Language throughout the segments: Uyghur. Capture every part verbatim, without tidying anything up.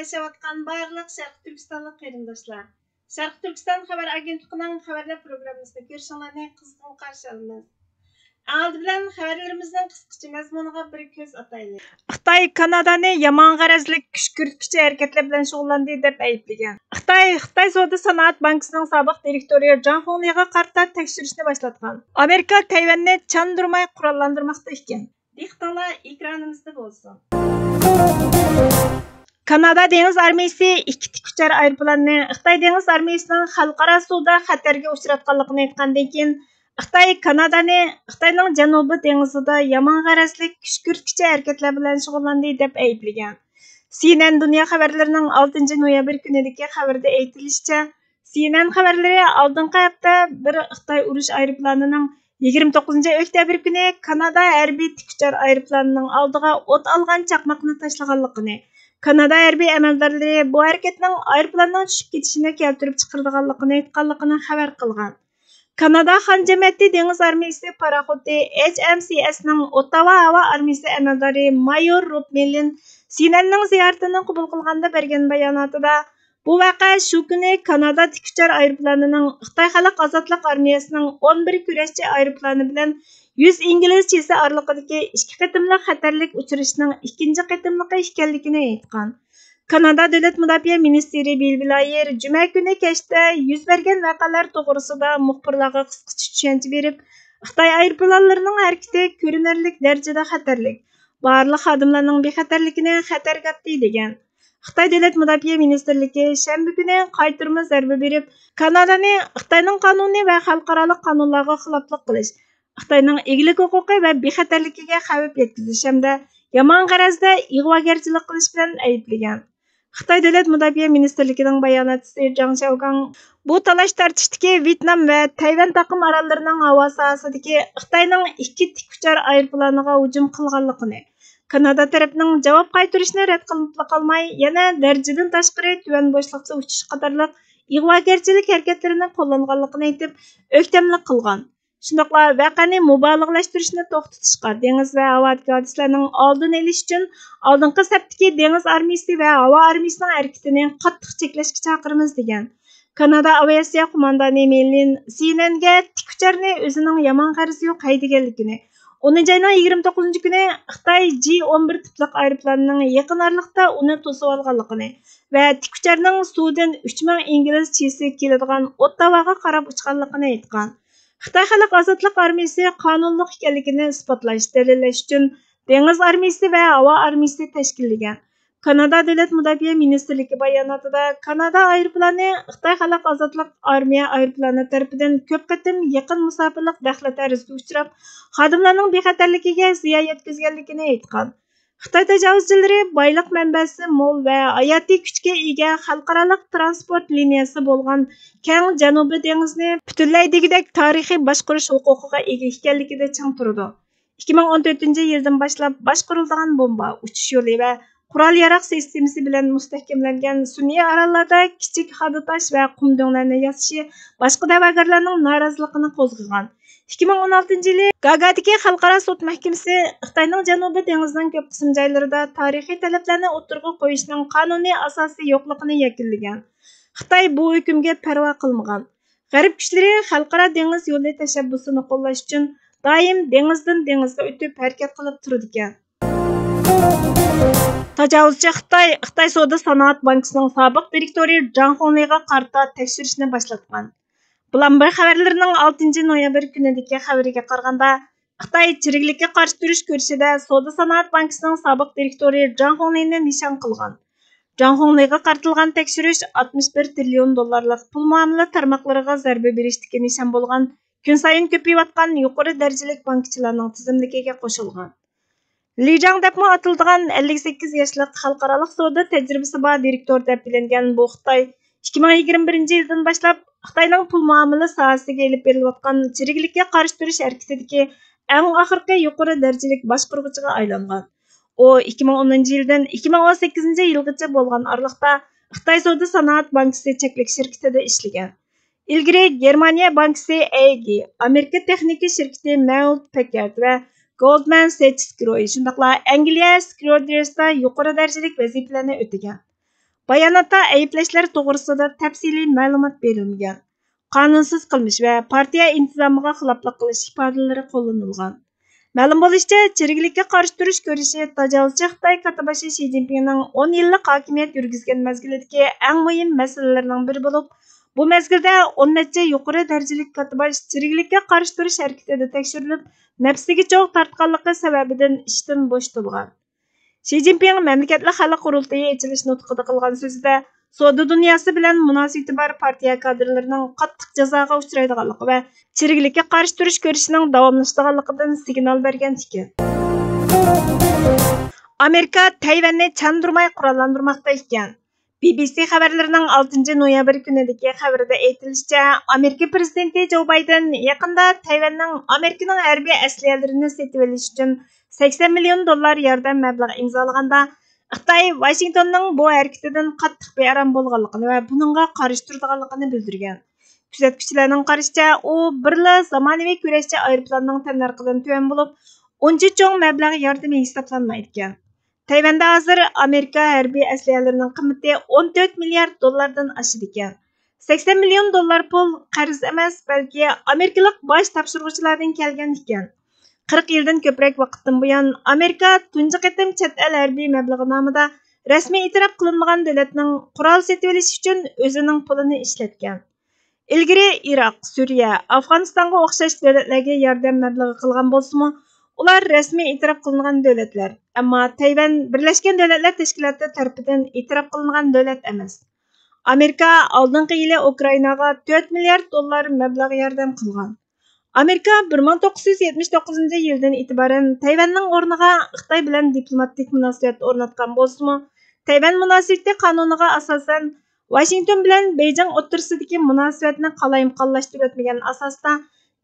ياشاۋاتقان بارلىق شەرقىي تۈركىستانلىق قېرىنداشلار، شەرقىي تۈركىستان خەۋەر ئاگېنتلىقىنىڭ خەۋەرلەر پروگراممىسىنى كۆرۈشۈڭلارنى قىزغىن قارشى ئالىمىز. ئالدى بىلەن خەۋەرلىرىمىزنىڭ قىسقىچە مەزمۇنىغا بىر كۆز ئاتايلى. خىتاي كانادانى يامان غەرەزلىك، كۈشكۈرتكۈچى ھەرىكەتلەر بىلەن شۇغۇللاندى دەپ ئەيىبلىگەن. خىتاي، خىتاي سودا سانائەت بانكىسىنىڭ سابىق دىرېكتورى جاڭ خۇڭلىغا قارىتا تەكشۈرۈشنى باشلاتقان. ئامېرىكا تەيۋەننى چاندۇرماي قوراللاندۇرماقتا ئىكەن. دىققىتىڭلار ئېكرانىمىزدا بولسۇن. كانادا دېڭىز ئارمىيىسى ئىككى تىك ئۇچار ئايروپىلاننى خىتاي دېڭىز ئارمىيىسىنىڭ خەلقئارا سۇدا خەتەرگە ئۇچراتقانلىقىنى ئېيتقاندىن كېيىن، خىتاي كانادانى خىتاينىڭ جەنۇبىي دېڭىزىدا يامان غەرەزلىك، كۈشكۈرتكۈچى ھەرىكەتلەر بىلەن شۇغۇللاندى دەپ ئەيىبلىگەن. سى ئېن ئېن دۇنيا خەۋەرلىرىنىڭ ئالتىنچى نويابىر كۈنىدىكى خەۋىرىدە ئېيتىلىشىچە، سى ئېن ئېن خەۋەرلىرى ئالدىنقى ھەپتە بىر خىتاي ئۇرۇش ئايروپىلانىنىڭ يىگىرمە توققۇزىنچى ئۆكتەبىر كۈنى كانادا ھەربىي تىك ئۇچار ئايروپىلانىنىڭ ئالدىغا ئوت ئالغان چاقماقنى تاشلىغانلىقىنى، كانادا ھەربىي ئەمەلدارلىرى بۇ ھەرىكەتنىڭ ئايروپىلاننىڭ چۈشۈپ كېتىشىنى كەلتۈرۈپ چىقىرىدىغانلىقىنى ئېيتقانلىقىنى خەۋەر قىلغان. كانادا خان جەمەتى دېڭىز ئارمىيىسى پاراخوتى ئېچ ئېم سى ئېسنىڭ ئوتتاۋا ھاۋا ئارمىيىسى ئەمەلدارى مايور روب مېللىن سى ئېن ئېننىڭ زىيارىتىنى قوبۇل قىلغاندا بەرگەن باياناتىدا، بۇ ۋەقە شۇ كۈنى كانادا تىك ئۇچار ئايروپىلانىنىڭ خىتاي خەلق ئازادلىق ئارمىيەسىنىڭ ئون بىر كۈرەشچى ئايروپىلانى بىلەن يۈز ئىنگلىز چىسى ئارىلىقىدىكى ئىككى قېتىملىق خەتەرلىك ئۇچرىشىشنىڭ ئىككىنچى قېتىملىقى ئىكەنلىكىنى ئېيتقان. كانادا دۆلەت مۇداپىئە مىنىستىرى بىل بلايېر جۈمە كۈنى كەچتە يۈز بەرگەن ۋەقەلەر توغرىسىدا مۇخبىرلارغا قىسقىچە چۈشەنچە بېرىپ، خىتاي ئايروپىلانلىرىنىڭ ھەرىكىتى كۆرۈنەرلىك دەرىجىدە خەتەرلىك، بارلىق خادىملارنىڭ بىخەتەرلىكىنى خەتەرگە ئاتتى، دېگەن. خىتاي دۆلەت مۇداپىئە مىنىستىرلىكى شەنبە كۈنى قايتۇرما زەربە بېرىپ، كانادانى خىتاينىڭ قانۇنى ۋە خەلقئارالىق قانۇنلارغا خىلاپلىق قىلىش، خىتاينىڭ ئىگىلىك ھوقۇقى ۋە بىخەتەرلىكىگە خەۋپ يەتكۈزۈش ھەمدە يامان غەرەزدە ئىغۋاگەرچىلىك قىلىش بىلەن ئەيىبلىگەن. خىتاي دۆلەت مۇداپىئە مىنىستىرلىكىنىڭ باياناتچىسى جاڭ شياۋگاڭ بۇ تالاش تارتىشتىكى ۋيېتنام ۋە تەيۋەن تاقىم ئاراللىرىنىڭ ھاۋا ساھەسىدىكى خىتاينىڭ ئىككى تىك ئۇچار ئايروپىلانىغا ھۇجۇم قىلغانلىقىنى، كانادا تەرەپنىڭ جاۋاب قايتۇرۇشنى رەت قىلىپلا قالماي، يەنە دەرىجىدىن تاشقىرى تۆۋەن بوشلۇقتا ئۇچۇش قاتارلىق ئىغۋاگەرچىلىك ھەرىكەتلىرىنى قوللانغانلىقىنى ئېيتىپ، ئۆكتەملىك قىلغان. شۇنداقلا ۋەقەنى مۇبالىغىلەشتۈرۈشنى توختىتىشقا، دېڭىز ۋە ھاۋادىكى ھادىسىلەرنىڭ ئالدىنى ئېلىش ئۈچۈن ئالدىنقى سەپتىكى دېڭىز ئارمىيىسى ۋە ھاۋا ئارمىيىسىنىڭ ھەرىكىتىنى قاتتىق چەكلەشكە چاقىرىمىز، دېگەن. كانادا ئاۋىئاتسىيە قوماندانى مېللىن سى ئېن ئېنگە تىك ئۇچارنى ئۆزىنىڭ يامان غەرىزى يوق ھەيدىگەنلىكىنى، ئونىنچى ئاينىڭ يىگىرمە توققۇزىنچى كۈنى خىتاي جى ئون بىر تىپلىق ئايروپىلانىنىڭ يېقىن ئارىلىقتا ئۇنى توسۇۋالغانلىقىنى ۋە تىك ئۇچارنىڭ سۇدىن ئۈچ مىڭ ئىنگلىز چىسى كېلىدىغان ئوتتاۋاغا قاراپ ئۇچقانلىقىنى ئېيتقان. خىتاي خەلق ئازادلىق ئارمىيىسى قانۇنلۇق ئىكەنلىكىنى ئىسپاتلاش، دەلىللەش ئۈچۈن دېڭىز ئارمىيىسى ۋە ھاۋا ئارمىيىسى تەشكىللىگەن. كانادا دۆلەت مۇداپىئە مىنىستىرلىكى باياناتىدا، كانادا ئايروپىلانى خىتاي خەلق ئازادلىق ئارمىيە ئايروپىلانى تەرىپىدىن كۆپ قېتىم يېقىن مۇساپىلىق دەخلى-تەرۇزىگە ئۇچراپ، خادىملارنىڭ بىخەتەرلىكىگە زىيان يەتكۈزگەنلىكىنى ئېيتقان. خىتاي تاجاۋۇزچىلىرى بايلىق مەنبەسى مول ۋە ھاياتىي كۈچكە ئىگە خەلقئارالىق تىرانسپورت لىنىيەسى بولغان كەڭ جەنۇبىي دېڭىزنى پۈتۈنلەي دېگۈدەك تارىخىي باشقۇرۇش ھوقۇقىغا ئىگە ئىكەنلىكىدە چىڭ تۇرىدۇ. ئىككى مىڭ ئون تۆتىنچى يىلدىن باشلاپ باشقۇرۇلىدىغان بومبا، ئۇچۇش يولى ۋە قورال-ياراغ سىستېمىسى بىلەن مۇستەھكەملەنگەن سۈنئىي ئاراللاردا كىچىك خادا تاش ۋە قۇم دۆڭلەرنى ياسىشى باشقا دەۋاگەرلەرنىڭ نارازىلىقىنى قوزغىغان. ئىككى مىڭ ئون ئالتىنچى يىلى گاگادىكى خەلقئارا سوت مەھكىمىسى خىتاينىڭ جەنۇبىي دېڭىزنىڭ كۆپ قىسىم جايلىرىدا تارىخىي تەلەپلەرنى ئوتتۇرىغا قويۇشنىڭ قانۇنىي ئاساسى يوقلۇقىنى يەكۈنلىگەن. خىتاي بۇ ھۆكۈمگە پەرۋا قىلمىغان. غەرب كۈچلىرى خەلقئارا دېڭىز يولى تەشەببۇسىنى قوللاش ئۈچۈن دائىم دېڭىزدىن دېڭىزغا ئۆتۈپ ھەرىكەت قىلىپ تۇرىدىكەن. تاجاۋۇزچى خىتاي، خىتاي سودا سانائەت بانكىسىنىڭ سابىق دىرېكتورى جاڭ خۇڭلىغا قارىتا تەكشۈرۈشنى باشلاتقان. بلومبېرگ خەۋەرلىرىنىڭ ئالتىنچى نويابىر كۈنىدىكى خەۋىرىگە قارىغاندا، خىتاي چىرىكلىككە قارشى تۇرۇش كۈرىشىدە سودا سانائەت بانكىسىنىڭ سابىق دىرېكتورى جاڭ خۇڭلىنى نىشان قىلغان. جاڭ خۇڭلىغا قارىتىلغان تەكشۈرۈش ئاتمىش بىر تىرىليون دوللارلىق پۇل مۇئامىلە تارماقلىرىغا زەربە بېرىشتىكى نىشان بولغان كۈنسايىن كۆپىيىۋاتقان يۇقىرى دەرىجىلىك بانكىچىلارنىڭ تىزىملىكىگە قوشۇلغان. لى جاڭ دەپمۇ ئاتىلىدىغان ئەللىك سەككىز ياشلىق خەلقئارالىق سودا تەجرىبىسى بار دىرېكتور دەپ بىلىنگەن بۇ خىتاي ئىككى مىڭ يىگىرمە بىرىنچى يىلدىن باشلاپ خىتاينىڭ پۇل مۇئامىلە ساھەسىگە ئېلىپ بېرىلىۋاتقان چىرىكلىككە قارشى تۇرۇش ھەرىكىتىدىكى ئەڭ ئاخىرقى يۇقىرى دەرىجىلىك باشقۇرغۇچىغا ئايلانغان. ئۇ ئىككى مىڭ ئونىنچى يىلدىن ئىككى مىڭ ئون سەككىزىنچى يىلغىچە بولغان ئارىلىقتا خىتاي سودا سانائەت بانكىسى چەكلىك شىركىتىدە ئىشلىگەن. ئىلگىرى گېرمانىيە بانكىسى ئەيگى، ئامېرىكا تېخنىكا شىركىتى مەۋلىت پەككارد ۋە گولدمان سېچىس گروي، شۇنداقلا ئەنگلىيە سكرودرېستا يۇقىرى دەرىجىلىك ۋەزىپىلەرنى ئۆتىگەن. باياناتتا ئەيىبلەشلەر توغرىسىدا تەپسىلىي مەلۇمات بېرىلمىگەن. قانۇنسىز قىلمىش ۋە پارتىيە ئىنتىزامىغا خىلاپلىق قىلىش ئىپادىلىرى قوللىنىلغان. مەلۇم بولۇشىچە، چىرىكلىككە قارشى تۇرۇش كۈرىشى تاجاۋۇزچى خىتاي كاتتىباشى شى جىنپىڭنىڭ ئون يىللىق ھاكىمىيەت يۈرگۈزگەن مەزگىلىدىكى ئەڭ مۇھىم مەسىلىلىرىنىڭ بىرى بولۇپ، بۇ مەزگىلدە ئون نەچچە يۇقىرى دەرىجىلىك كاتتىباش چىرىكلىككە قارشى تۇرۇش ھەرىكىتىدە تەكشۈرۈلۈپ، نەپسىگە چوغ تارتقانلىقى سەۋەبىدىن ئىشتىن بوشىتىلغان. شى جىنپىڭ مەملىكەتلىك خەلق قۇرۇلتىيى ئېچىلىش نۇتقىدا قىلغان سۆزىدە، سودا دۇنياسى بىلەن مۇناسىۋىتى بار پارتىيە كادىرلىرىنىڭ قاتتىق جازاغا ئۇچرايدىغانلىقى ۋە چىرىكلىككە قارشى تۇرۇش كۈرىشىنىڭ داۋاملىشىدىغانلىقىدىن سىگنال بەرگەن ئىكەن. ئامېرىكا تەيۋەننى چاندۇرماي قوراللاندۇرماقتا ئىكەن. بى بى سى خەۋەرلىرىنىڭ ئالتىنچى نويابىر كۈنىدىكى خەۋىرىدە ئېيتىلىشىچە، ئامېرىكا پىرېزىدېنتى جو بايدېن يېقىندا تەيۋەننىڭ ئامېرىكىنىڭ ھەربىي ئەسلىھەلىرىنى سېتىۋېلىش ئۈچۈن سەكسەن مىليون دوللار ياردەم مەبلىغى ئىمزالىغاندا، خىتاي ۋاشىنگتوننىڭ بۇ ھەرىكىتىدىن قاتتىق بىئارام بولغانلىقىنى ۋە بۇنىڭغا قارشى تۇرىدىغانلىقىنى بىلدۈرگەن. كۆزەتكۈچىلەرنىڭ قارىشىچە، ئۇ بىرلا زامانىۋى كۈرەشچى ئايروپىلاننىڭ تەننەرخىدىن تۆۋەن بولۇپ، ئۇنچە چوڭ مەبلەغ ياردىمى ھېسابلانمايدىكەن. تەيۋەندە ھازىر ئامېرىكا ھەربىي ئەسلىھەلىرىنىڭ قىممىتى ئون تۆت مىليارد دوللاردىن ئاشىدىكەن. سەكسەن مىليون دوللار پۇل قەرز ئەمەس، بەلكى ئامېرىكىلىق باج تاپشۇرغۇچىلاردىن كەلگەن ئىكەن. قىرىق يىلدىن كۆپرەك ۋاقىتتىن بۇيان، ئامېرىكا تۇنجى قېتىم چەت ئەل ھەربىي مەبلىغى نامىدا رەسمىي ئېتىراپ قىلىنمىغان دۆلەتنىڭ قورال سېتىۋېلىش ئۈچۈن ئۆزىنىڭ پۇلىنى ئىشلەتكەن. ئىلگىرى ئىراق، سۈرىيە، ئافغانىستانغا ئوخشاش دۆلەتلەرگە ياردەم مەبلىغى قىلغان بولسىمۇ، ئۇلار رەسمىي ئېتىراپ قىلىنغان دۆلەتلەر. ئەمما تەيۋەن بىرلەشكەن دۆلەتلەر تەشكىلاتى تەرىپىدىن ئېتىراپ قىلىنغان دۆلەت ئەمەس. ئامېرىكا ئالدىنقى يىلى ئۇكرائىناغا تۆت مىليارد دوللار مەبلەغ ياردەم قىلغان. ئامېرىكا بىر مىڭ توققۇز يۈز يەتمىش توققۇزىنچى يىلدىن ئېتىبارەن تەيۋەننىڭ ئورنىغا خىتاي بىلەن دىپلوماتىك مۇناسىۋەت ئورناتقان بولسىمۇ، تەيۋەن مۇناسىۋىتى قانۇنىغا ئاساسەن، ۋاشىنگتون بىلەن بېيجىڭ ئوتتۇرىسىدىكى مۇناسىۋەتنى قالايمىقانلاشتۇرۇۋەتمىگەن ئاساستا،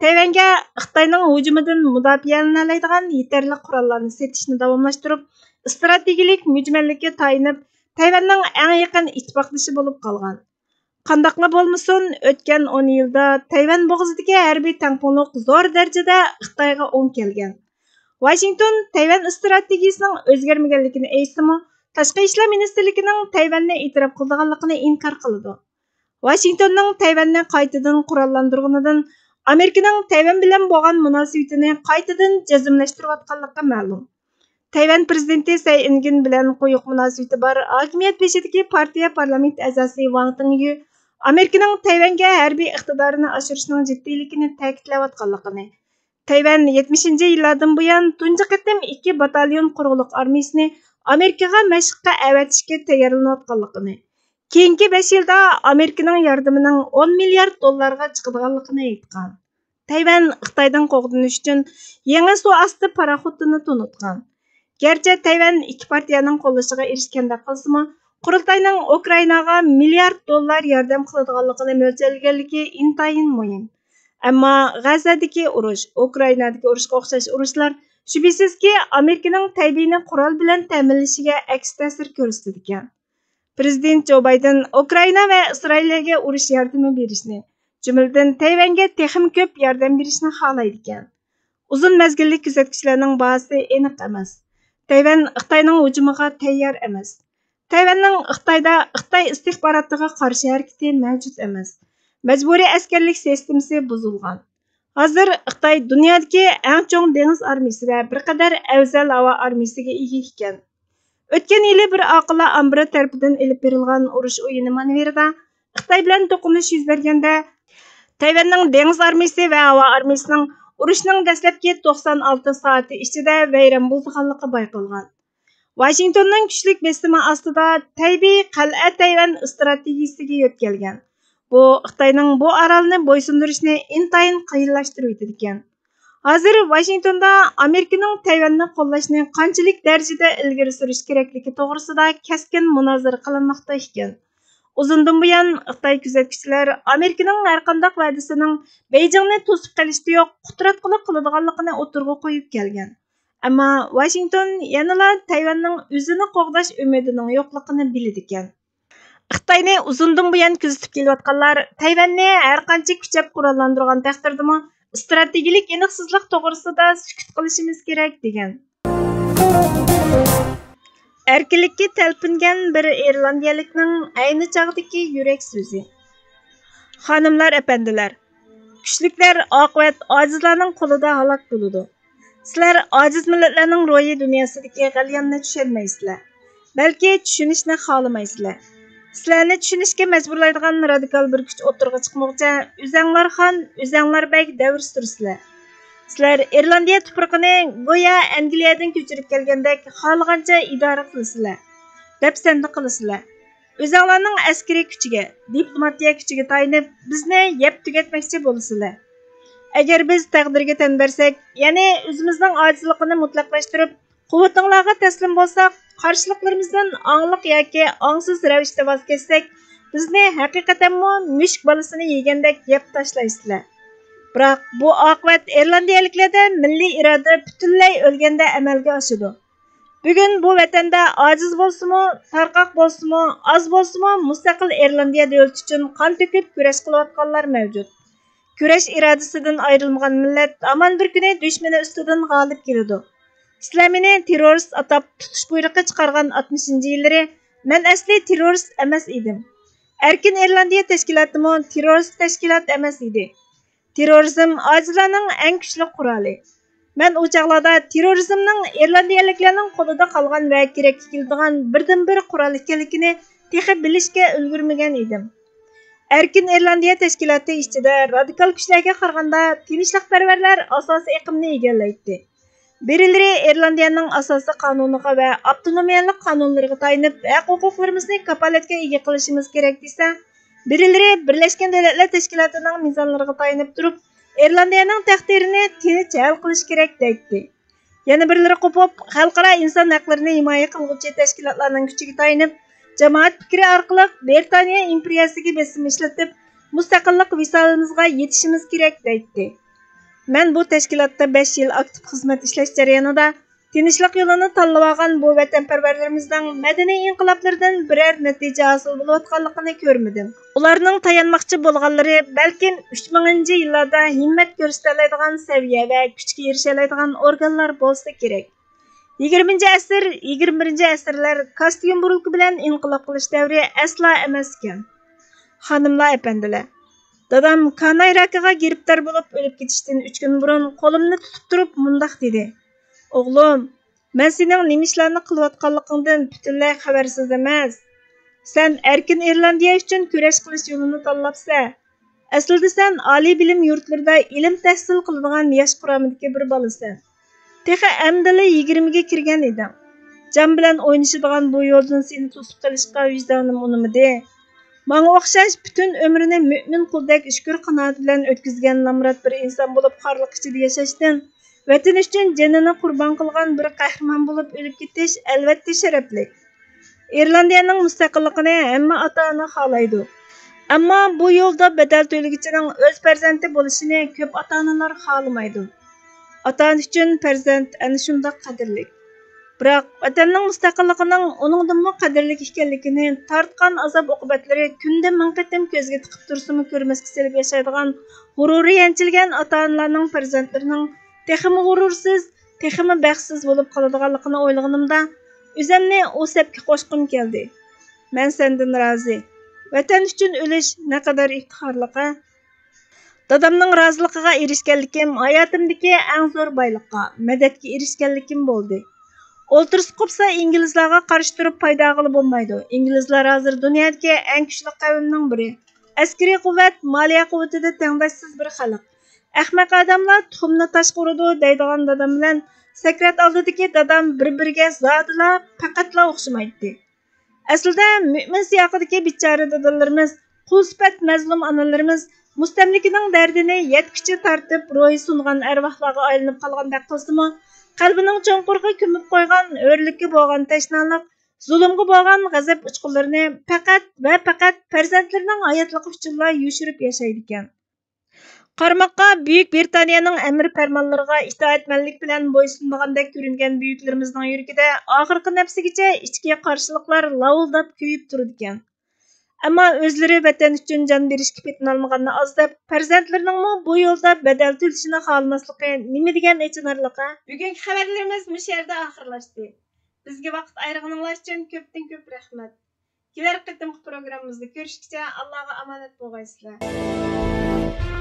تەيۋەنگە خىتاينىڭ ھۇجۇمىدىن مۇداپىئەلىنەلەيدىغان يېتەرلىك قوراللارنى سېتىشنى داۋاملاشتۇرۇپ، ئىستراتېگىيىلىك مۈجمەللىككە تايىنىپ، تەيۋەننىڭ ئەڭ يېقىن ئىتتىپاقدىشى بولۇپ قالغان. قانداقلا بولمىسۇن، ئۆتكەن ئون يىلدا تەيۋەن بوغۇزىدىكى ھەربىي تەڭپۇڭلۇق زور دەرىجىدە خىتايغا ئوڭ كەلگەن. ۋاشىنگتون تەيۋەن ئىستراتېگىيىسىنىڭ ئۆزگەرمىگەنلىكىنى ئېيتسىمۇ، تاشقى ئىشلار مىنىستىرلىكىنىڭ تەيۋەننى ئېتىراپ قىلىدىغانلىقىنى ئىنكار قىلىدۇ. ۋاشىنگتوننىڭ تەيۋەننى قايتىدىن قوراللاندۇرغىنىدىن ئامېرىكىنىڭ تەيۋەن بىلەن بولغان مۇناسىۋىتىنى قايتىدىن جەزملەشتۈرۈۋاتقانلىقى مەلۇم. تەيۋەن پىرېزىدېنتى سەي ئىنگىن بىلەن قويۇق مۇناسىۋىتى بار ھاكىمىيەت بېشىدىكى پارتىيە پارلامېنت ئەزاسى ۋاڭ تىڭيۈ ئامېرىكىنىڭ تەيۋەنگە ھەربىي ئىقتىدارىنى ئاشۇرۇشنىڭ جىددىيلىكىنى تەكىتلەۋاتقانلىقىنى، تەيۋەن يەتمىشىنچى يىللاردىن بۇيان تۇنجى قېتىم ئىككى باتاليون قۇرۇقلۇق ئارمىيىسىنى ئامېرىكىغا مەشىققە ئەۋەتىشكە تەييارلىنىۋاتقانلىقىنى، كېيىنكى بەش يىلدا ئامېرىكىنىڭ ياردىمىنىڭ ئون مىليارد دوللارغا چىقىدىغانلىقىنى ئېيتقان. تەيۋەن خىتايدىن قوغدىنىش ئۈچۈن يېڭى سۇ ئاستى پاراخوتىنى تونۇتقان. گەرچە تەيۋەن ئىككى پارتىيەنىڭ قوللىشىغا ئېرىشكەندەك قىلسىمۇ، قۇرۇلتاينىڭ ئۇكرائىناغا مىليارد دوللار ياردەم قىلىدىغانلىقىنى مۆلچەرلىگەنلىكى ئىنتايىن مۇھىم. ئەمما غەززەدىكى ئۇرۇش، ئۇكرائىنادىكى ئۇرۇشقا ئوخشاش ئۇرۇشلار شۈبھىسىزكى ئامېرىكىنىڭ تەيبىينى قورال بىلەن تەمىنلىشىگە ئەكس تەسىر كۆرسىتىدىكەن. پىرېزىدېنت جو بايدېن ئۇكرائىنا ۋە ئىسرائىلىيەگە ئۇرۇش ياردىمى بېرىشنى، جۈملىدىن تەيۋەنگە تېخىمۇ كۆپ ياردەم بېرىشنى خالايدىكەن. ئۇزۇن مەزگىللىك كۆزەتكۈچىلەرنىڭ باھاسى ئېنىق ئەمەس. تەيۋەن خىتاينىڭ ھۇجۇمىغا تەييار ئەمەس. تەيۋەننىڭ خىتايدا خىتاي ئىستىخباراتىغا قارشى ھەرىكىتى مەۋجۇت ئەمەس. مەجبۇرىي ئەسكەرلىك سىستېمىسى بۇزۇلغان. ھازىر خىتاي دۇنيادىكى ئەڭ چوڭ دېڭىز ئارمىيىسى ۋە بىر قەدەر ئەۋزەل ھاۋا ئارمىيىسىگە ئىگە ئىكەن. ئۆتكەن يىلى بىر ئاقىللار ئامبىرى تەرىپىدىن ئېلىپ بېرىلغان ئۇرۇش ئويۇنى مانېۋىرىدا خىتاي بىلەن توقۇنۇش يۈز بەرگەندە، تەيۋەننىڭ دېڭىز ئارمىيىسى ۋە ھاۋا ئارمىيىسىنىڭ ئۇرۇشنىڭ دەسلەپكى توقسان ئالتە سائىتى ئىچىدە ۋەيران بولىدىغانلىقى بايقالغان. ۋاشىنگتوننىڭ كۈچلۈك بېسىمى ئاستىدا تەيبېي قەلئە تەيۋەن ئىستراتېگىيىسىگە يۆتكەلگەن. بۇ خىتاينىڭ بۇ ئارالنى بويسۇندۇرۇشنى ئىنتايىن قىيىنلاشتۇرۇۋېتىدىكەن. ھازىر ۋاشىنگتوندا ئامېرىكىنىڭ تەيۋەننى قوللاشنى قانچىلىك دەرىجىدە ئىلگىرى سۈرۈش كېرەكلىكى توغرىسىدا كەسكىن مۇنازىرە قىلىنماقتا ئىكەن. ئۇزۇندىن بۇيان خىتاي كۆزەتكۈچىلەر ئامېرىكىنىڭ ھەرقانداق ۋەدىسىنىڭ بېيجىڭنى توسۇپ قېلىشتا يوق، قۇتراتقۇلۇق قىلىدىغانلىقىنى ئوتتۇرىغا قويۇپ كەلگەن. ئەمما ۋاشىنگتون يەنىلا تەيۋەننىڭ ئۆزىنى قوغداش ئۈمىدىنىڭ يوقلۇقىنى بىلىدىكەن. خىتاينى ئۇزۇندىن بۇيان كۆزىتىپ كېلىۋاتقانلار تەيۋەننى ھەرقانچە كۈچەپ قوراللاندۇرغان تەقدىردىمۇ، ئىستراتېگىيىلىك ئېنىقسىزلىق توغرىسىدا سۈكۈت قىلىشىمىز كېرەك، دېگەن. ئەركىنلىككە تەلپۈنگەن بىر ئىرلاندىيەلىكنىڭ ئەينى چاغدىكى يۈرەك سۆزى. خانىملار، ئەپەندىلەر، كۈچلۈكلەر ئاقىۋەت ئاجىزلارنىڭ قولىدا ھالاك بولىدۇ. سىلەر ئاجىز مىللەتلەرنىڭ روھىي دۇنياسىدىكى غەلياننى چۈشەنمەيسىلەر. بەلكى چۈشىنىشنى خالىمايسىلەر. سىلەرنى چۈشىنىشكە مەجبۇرلايدىغان رادىكال بىر كۈچ ئوتتۇرىغا چىقمىغۇچە، ئۆزەڭلار خان، ئۆزەڭلار بەگ دەۋر سۈرىسىلەر. سىلەر ئىرلاندىيە تۇپرىقىنى گويا ئەنگلىيەدىن كۆچۈرۈپ كەلگەندەك خالىغانچە ئىدارە قىلىسىلەر، دەپسەندە قىلىسىلەر. ئۆزەڭلارنىڭ ئەسكىرىي كۈچىگە، دىپلوماتىيە كۈچىگە تايىنىپ، بىزنى يەپ تۈگەتمەكچى بولىسىلەر. ئەگەر بىز تەقدىرگە تەن بەرسەك، يەنى ئۆزىمىزنىڭ ئاجىزلىقىنى مۇتلەقلاشتۇرۇپ، قۇۋۋىتىڭلارغا تەسلىم بولساق، قارشىلىقلىرىمىزدىن ئاڭلىق ياكى ئاڭسىز رەۋىشتە ۋاز كەچسەك، بىزنى ھەقىقەتەنمۇ مۈشۈك بالىسىنى يېگەندەك يەپ تاشلايسىلەر. بىراق بۇ ئاقىۋەت ئىرلاندىيەلىكلەردە مىللىي ئىرادە پۈتۈنلەي ئۆلگەندە ئەمەلگە ئاشىدۇ. بۈگۈن بۇ ۋەتەندە ئاجىز بولسىمۇ، تارقاق بولسىمۇ، ئاز بولسىمۇ، مۇستەقىل ئىرلاندىيە دۆلىتى ئۈچۈن قان تۆكۈپ كۈرەش قىلىۋاتقانلار مەۋجۇت. كۈرەش ئىرادىسىدىن ئايرىلمىغان مىللەت ھامان بىر كۈنى دۈشمىنى ئۈستىدىن غالىب كېلىدۇ. سىلەر مېنى تېررورىست ئاتاپ تۇتۇش بۇيرۇقى چىقارغان ئاتمىشىنچى يىللىرى مەن ئەسلى تېررورىست ئەمەس ئىدىم. ئەركىن ئىرلاندىيە تەشكىلاتىمۇ تېررورىست تەشكىلات ئەمەس ئىدى. تېررورىزم ئاجىزلارنىڭ ئەڭ كۈچلۈك قورالى. مەن ئۇ چاغلاردا تېررورىزمنىڭ ئىرلاندىيەلىكلەرنىڭ قولىدا قالغان ۋە كېرەككە كېلىدىغان بىردىنبىر قورال ئىكەنلىكىنى تېخى بىلىشكە ئۈلگۈرمىگەن ئىدىم. ئەركىن ئىرلاندىيە تەشكىلاتى ئىچىدە رادىكال كۈچلەرگە قارىغاندا تىنچلىقپەرۋەرلەر ئاساسىي ئېقىمنى ئىگىلەيتتى. بىرىلىرى ئىرلاندىيەنىڭ ئاساسىي قانۇنىغا ۋە ئاپتونومىيەلىك قانۇنلىرىغا تايىنىپ، ھەق-ھوقۇقلىرىمىزنى كاپالەتكە ئىگە قىلىشىمىز كېرەك دېسە، بىرىلىرى بىرلەشكەن دۆلەتلەر تەشكىلاتىنىڭ مىزانلىرىغا تايىنىپ تۇرۇپ، ئىرلاندىيەنىڭ تەقدىرىنى تىنچ ھەل قىلىش كېرەك دەيتتى. يەنە بىرلىرى قوپۇپ، خەلقئارا ئىنسان ھەقلىرىنى ھىمايە قىلغۇچى تەشكىلاتلارنىڭ كۈچىگە تايىنىپ، جامائەت پىكرى ئارقىلىق بىرىتانىيە ئىمپېرىيەسىگە بېسىم ئىشلىتىپ، مۇستەقىللىق ۋىسالىمىزغا يېتىشىمىز كېرەك دەيتتى. مەن بۇ تەشكىلاتتا بەش يىل ئاكتىپ خىزمەت ئىشلەش جەريانىدا تىنچلىق يولىنى تاللىۋالغان بۇ ۋەتەنپەرۋەرلىرىمىزنىڭ مەدەنىي ئىنقىلابلىرىدىن بىرەر نەتىجە ھاسىل بولۇۋاتقانلىقىنى كۆرمىدىم. ئۇلارنىڭ تايانماقچى بولغانلىرى بەلكىم ئۈچ مىڭىنچى يىللاردا ھىممەت كۆرسىتەلەيدىغان سەۋىيە ۋە كۈچكە ئېرىشەلەيدىغان ئورگانلار بولسا كېرەك. يىگىرمىنچى ئەسىر، يىگىرمە بىرىنچى ئەسىرلەر كاستيۇم بۇرۇلكا بىلەن ئىنقىلاب قىلىش دەۋرى ئەسلا ئەمەسكەن. خانىملار، ئەپەندىلەر، دادام كاناي راكىغا گىرىپتار بولۇپ ئۆلۈپ كېتىشتىن ئۈچ كۈن بۇرۇن قولۇمنى تۇتۇپ تۇرۇپ مۇنداق دېدى: «ئوغلۇم، مەن سېنىڭ نېمە ئىشلارنى قىلىۋاتقانلىقىڭدىن پۈتۈنلەي خەۋەرسىز ئەمەس. سەن ئەركىن ئىرلاندىيە ئۈچۈن كۈرەش قىلىش يولىنى تاللاپسەن. ئەسلىدە سەن ئالىي بىلىم يۇرتلىرىدا ئىلىم تەھسىل قىلىدىغان ياش قۇرامىدىكى بىر بالىسەن. تېخى ئەمدىلا يىگىرمىگە كىرگەن ئىدىڭ. جان بىلەن ئوينىشىدىغان بۇ يولدىن سېنى توسۇپ قېلىشقا ۋىجدانىم ئۇنىمىدى. ماڭا ئوخشاش پۈتۈن ئۆمرىنى مۆمىن قۇلدەك ئۆتكۈر قاناتى بىلەن ئۆتكۈزگەن نامرات بىر ئىنسان بولۇپ خارلىق ئىچىدە ياشاشتىن، ۋەتىنى ئۈچۈن جېنىنى قۇربان قىلغان بىر قەھرىمان بولۇپ ئۆلۈپ كېتىش ئەلۋەتتە شەرەپلىك. ئىرلاندىيەنىڭ مۇستەقىللىقىنى ھەممە ئاتا-ئانا خالايدۇ. ئەمما بۇ يولدا بەدەل تۆلىگۈچىنىڭ ئۆز پەرزەنتى بولۇشىنى كۆپ ئاتا-ئانىلار خالىمايدۇ. ئاتا-ئانا ئۈچۈن پەرزەنت ئەنە شۇنداق قەدىرلىك. بىراق ۋەتەننىڭ مۇستەقىللىقىنىڭ ئۇنىڭدىنمۇ قەدىرلىك ئىكەنلىكىنى، تارتقان ئازاب-ئوقۇبەتلىرى كۈندە مىڭ قېتىم كۆزگە تىقىپ تۇرسىمۇ كۆرمەسكە سېلىپ ياشايدىغان غۇرۇرى يەنچىلگەن ئاتا-ئانىلارنىڭ پەرزەنتلىرىنىڭ تېخىمۇ غۇرۇرسىز، تېخىمۇ بەختسىز بولۇپ قالىدىغانلىقىنى ئويلىغىنىمدا، ئۆزۈمنى ئۇ سەپكە قوشقۇم كەلدى. مەن سەندىن رازى. ۋەتەن ئۈچۈن ئۆلۈش نەقەدەر ئىپتىخارلىق ھە! دادامنىڭ رازىلىقىغا ئېرىشكەنلىكىم ھاياتىمدىكى ئەڭ زور بايلىققا، مەدەتكە ئېرىشكەنلىكىم بولدى. ئولتۇرسا قوپسا ئىنگلىزلارغا قارشى تۇرۇپ پايدا ئالغىلى بولمايدۇ. ئىنگلىزلار ھازىر دۇنيادىكى ئەڭ كۈچلۈك قەۋمنىڭ بىرى. ئەسكىرىي قۇۋۋەت، مالىيە قۇۋۋىتىدە تەڭداشسىز بىر خەلق. ئەخمەق ئادەملەر تۇخۇمنى تاشقا ئۇرىدۇ دەيدىغان دادام بىلەن سەكرات ئالدىدىكى دادام بىر-بىرىگە زادىلا، پەقەتلا ئوخشىمايتتى. ئەسلىدە مۆمىن سىياقىدىكى بىچارە دادىلىرىمىز، قۇل سۈپەت مەزلۇم ئانىلىرىمىز مۇستەملىكىنىڭ دەردىنى يەتكۈچە تارتىپ، روھى سۇنغان ئەرۋاھلارغا ئايلىنىپ قالغاندەك قىلسىمۇ، قەلبىنىڭ چوڭقۇرىغا كۆمۈپ قويغان ھۆرلۈككە بولغان تەشنالىق، زۇلۇمغا بولغان غەزەپ ئۇچقۇنلىرىنى پەقەت ۋە پەقەت پەرزەنتلىرىنىڭ ھاياتلىقى ئۈچۈنلا يوشۇرۇپ ياشايدىكەن. قارىماققا، بۈيۈك بىرىتانىيەنىڭ ئەمىر پەرمانلىرىغا ئىتائەتمەنلىك بىلەن بويسۇنىدىغاندەك كۆرۈنگەن بۈيۈكلىرىمىزنىڭ يۈرىكىدە ئاخىرقى نەپسىگىچە ئىچكى قارشىلىقلار لاۋۇلداپ كۆيۈپ تۇرىدىكەن. ئەمما ئۆزلىرى ۋەتەن ئۈچۈن جان بېرىشكە پېتىنالمىغاننى ئاز دەپ، پەرزەنتلىرىنىڭمۇ بۇ يولدا بەدەل تۆلىشىنى خالىماسلىقى نېمە دېگەن ئېچىنارلىق ھە؟ بۈگۈنكى خەۋەرلىرىمىز مۇشۇ يەردە ئاخىرلاشتى. بىزگە ۋاقىت ئايرىغىنىڭلار ئۈچۈن كۆپتىن كۆپ رەھمەت. كېلەر قېتىمقى پروگراممىمىزدا كۆرۈشكىچە ئاللاغا ئامانەت بولغايسىلەر.